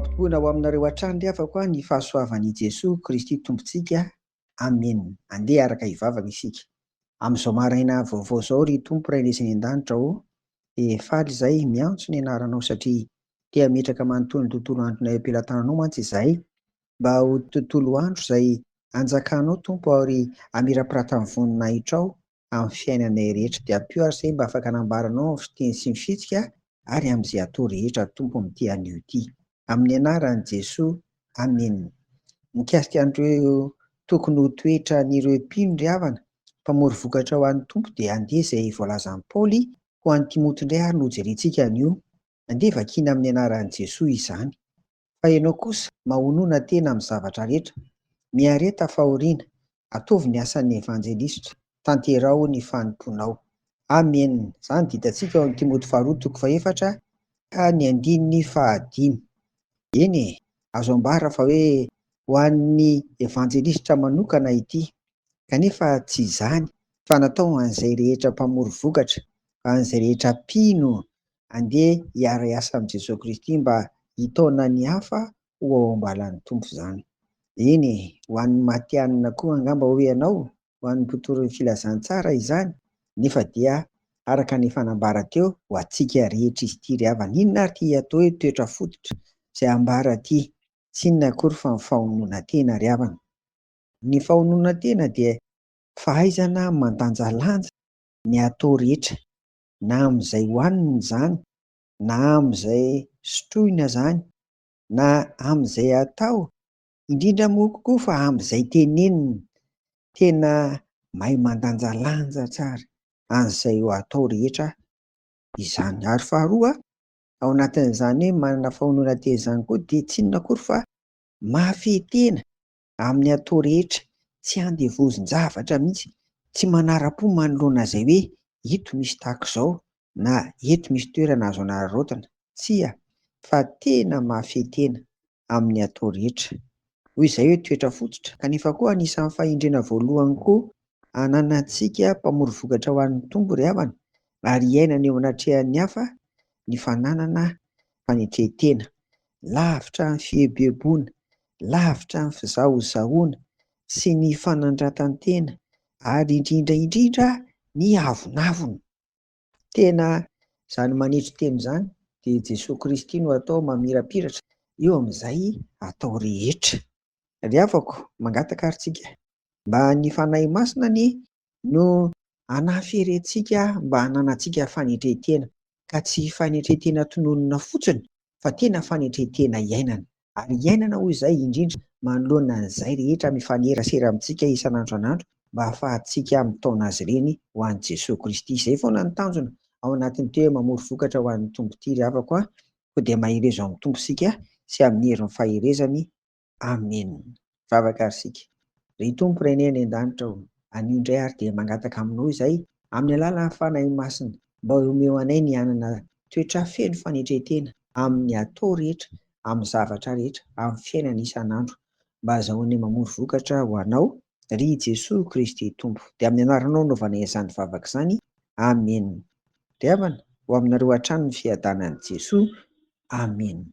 Ho ampitomboina ho aminareo hatrany ry havako a ny fahasoavan'i Jesoa Kristy Tompontsika. Amena. Andeha hiaraka hivavaka isika. Amin'izao maraina vaovao izao ry Tompo Rainay izay any an-danitra ô, dia faly izahay miantso ny anaranao satria te hametraka manontolo ny tontolo andronay eo am-pelatananao mantsy izahay mba ho tontolo andro izay hanjakanao Tompo ary hamirapiratan'ny voninahitrao amin'ny fiainanay rehetra. Dia ampio ary izay mba afaka hanambaranao amin'ny fiteny sy ny fihetsika ary amin'izay atao rehetra Tompo amin'ity anio ity. Amin'ny anaran'i Jesoa. Amena. Mikasika an'ireo tokony ho toetran'ireo mpino ry havana, mpamory vokatra ho an'ny Tompo dia andeha izay voalazan'i Paoly ho an'i Timoty indray ary no hojerentsika anio. Andeha vakiana amin'ny anaran'i Jesoa izany. Fa ianao kosa, mahonona tena amin'ny zavatra rehetra, miareta fahoriana, ataovy ny asan'ny evanjelistra, tanteraho ny fanompoanao. Amen! Izany dia hitantsika ao amin'ny Timoty faharoa toko fahefatra ka ny andininy fahadimy. Eny e, azo ambara fa hoe ho an'ny evanjelistra manokana ity, kanefa tsy izany fa natao ho an'izay rehetra mpamory vokatra, ho an'izay rehetra mpino Andeha hiara-hiasa amin'i Jesoa Kristy mba hitaona ny hafa ho ao am-balan'ny Tompo izany. Eny e, ho an'ny matihanina koa angamba hoy ianao, ho an'ny mpitory ny filazantsara izany, nefa dia araka ny efa nambara teo, ho antsika rehetra izy ity ry havana. Inona ary ity atao hoe toetra fototra izay ambara ity? Tsy inona akory fa ny fahononan-tena ry havana. Ny fahononan-tena dia fahaizana mandanjalanja ny atao rehetra, na amin'izay hohanina izany, na amin'izay sotroina izany, na amin'izay atao, indrindra moa koa fa amin'izay tenenina. Tena mahay mandanjalanja tsara an'izay ho atao rehetra izany. Ary faharoa, ao anatin'izany hoe manana fahononan-tena izany koa dia tsy inona akory fa mahafehy tena amin'ny atao rehetra, tsy andevozin-javatra mihitsy, tsy manara-po manoloana izay hoe ito misy tahaka izao na eto misy toerana azo anararaotina, tsia, fa tena mahafehy tena amin'ny atao rehetra. Hoy izay hoe toetra fototra, kanefa koa anisan'ny fahendrena voalohany koa ananantsika mpamory vokatra ho an'ny Tompo ry havana, ary iainana eo anatrehan'ny hafa ny fananana fanetren-tena. Lavitra ny fieboeboana, lavitra ny fizahozahoana sy ny fanandratan-tena ary indrindra indrindra ny avonavona. Tena izany manetry tena izany dia Jesoa Kristy no atao mamirapiratra eo amin'izay atao rehetra. Ry havako, mangataka ary tsika mba ny Fanahy Masina anie no hanafery antsika mba hananantsika fanetren-tena, ka tsy fanetren-tena tononina fotsiny fa tena fanetren-tena iainana. Ary iainana hoy izay indrindra manoloana an'izay rehetra mifanerasera amintsika isan'andro an'andro mba hahafahantsika mitaona azy ireny ho an'i Jesoa Kristy. Izay foana ny tanjona ao anatin'ity hoe mamory vokatra ho an'ny Tompo ity ry havako a! Koa dia maherezo amin'ny Tompo isika sy amin'ny herin'ny faherezany. Amen. Vavaka ary isika. Ry Tompo Rainay any an-danitra ô, anio indray ary dia mangataka Aminao izahay, amin'ny alalan'ny Fanahy Masina, mba omeo anay ny hanana toetra feno fanetren-tena amin'ny atao rehetra, amin'ny zavatra rehetra, amin'ny fiainana isan'andro, mba hahazahoanay mamory vokatra ho Anao, ry Jesoa Kristy Tompo. Dia amin'ny anaranao anaovanay izany vavaka izany. Amena. Ry havana, ho aminareo hatrany ny fiadanan'i Jesoa. Amena.